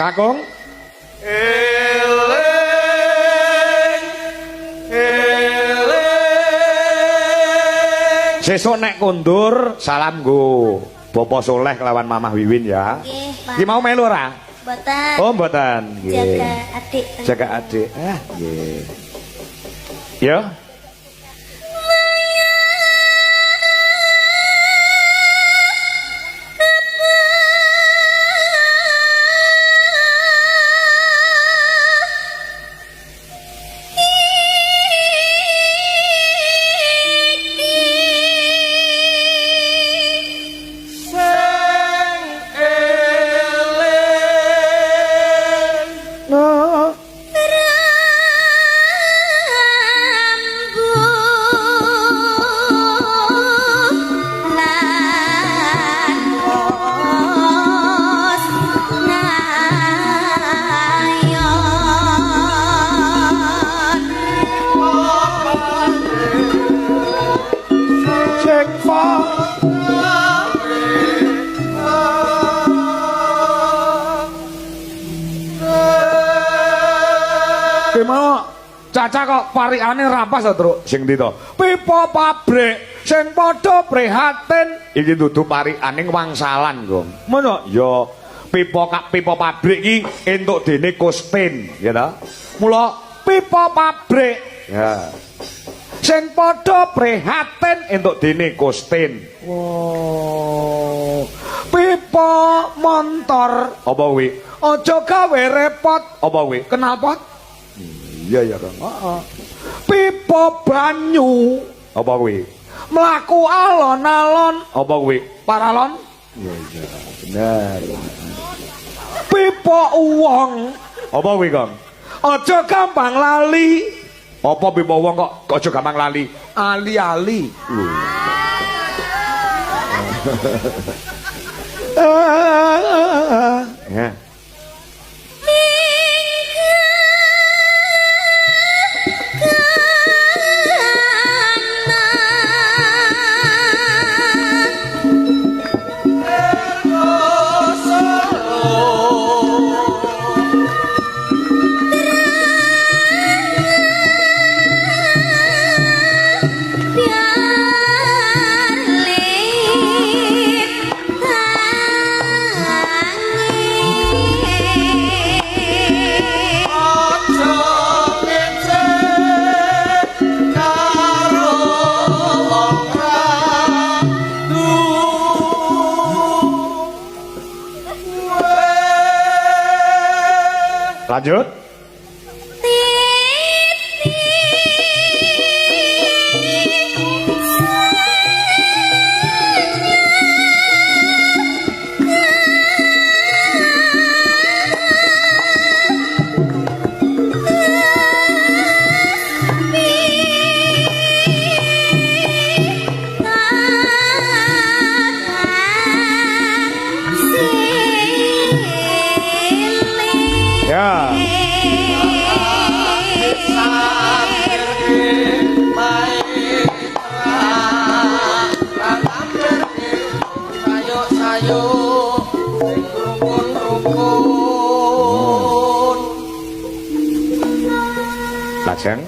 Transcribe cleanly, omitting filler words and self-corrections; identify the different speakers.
Speaker 1: Kakung.
Speaker 2: Eling eling.
Speaker 1: Sesuk nek kondur salam nggo Bapak Soleh kelawan Mamah Wiwin ya.
Speaker 3: Nggih, Pak.
Speaker 1: Ki mau melu ora?
Speaker 3: Mboten.
Speaker 1: Oh, mboten. Nggih.
Speaker 3: Jaga adik.
Speaker 1: Jaga adik. Ah, nggih. Ya.
Speaker 2: Sing eling.
Speaker 1: No.
Speaker 3: Rambulan wos nayon.
Speaker 1: Sing pa. Ki mau Caca kok parikane rampas to, Truk? Sing ndi to? Pipa pabrik sing padha prihatin. Iki dudu parikane wangsalan, Gong. Ngono? Ya, pipa kak pipa pabrik iki entuk dene Kosten, ya ta? Mula pipa pabrik. Ya. Sing padha prihatin entuk dene Kosten. Wow. Pipa montor apa kuwi? Aja gawe repot apa kuwi? Knalpot? Iya ya, Kang. Heeh. Pipa banyu apa kuwi? Mlaku alon-alon apa kuwi? Paralon? Iya iya, bener. Pipa uwong apa kuwi, Kang? Aja gampang lali. Apa pipa uwong kok aja gampang lali? Ali-ali. Ya.
Speaker 2: Aja ngece karo wong ra duwe.
Speaker 1: Lanjut. Ya. Lajeng.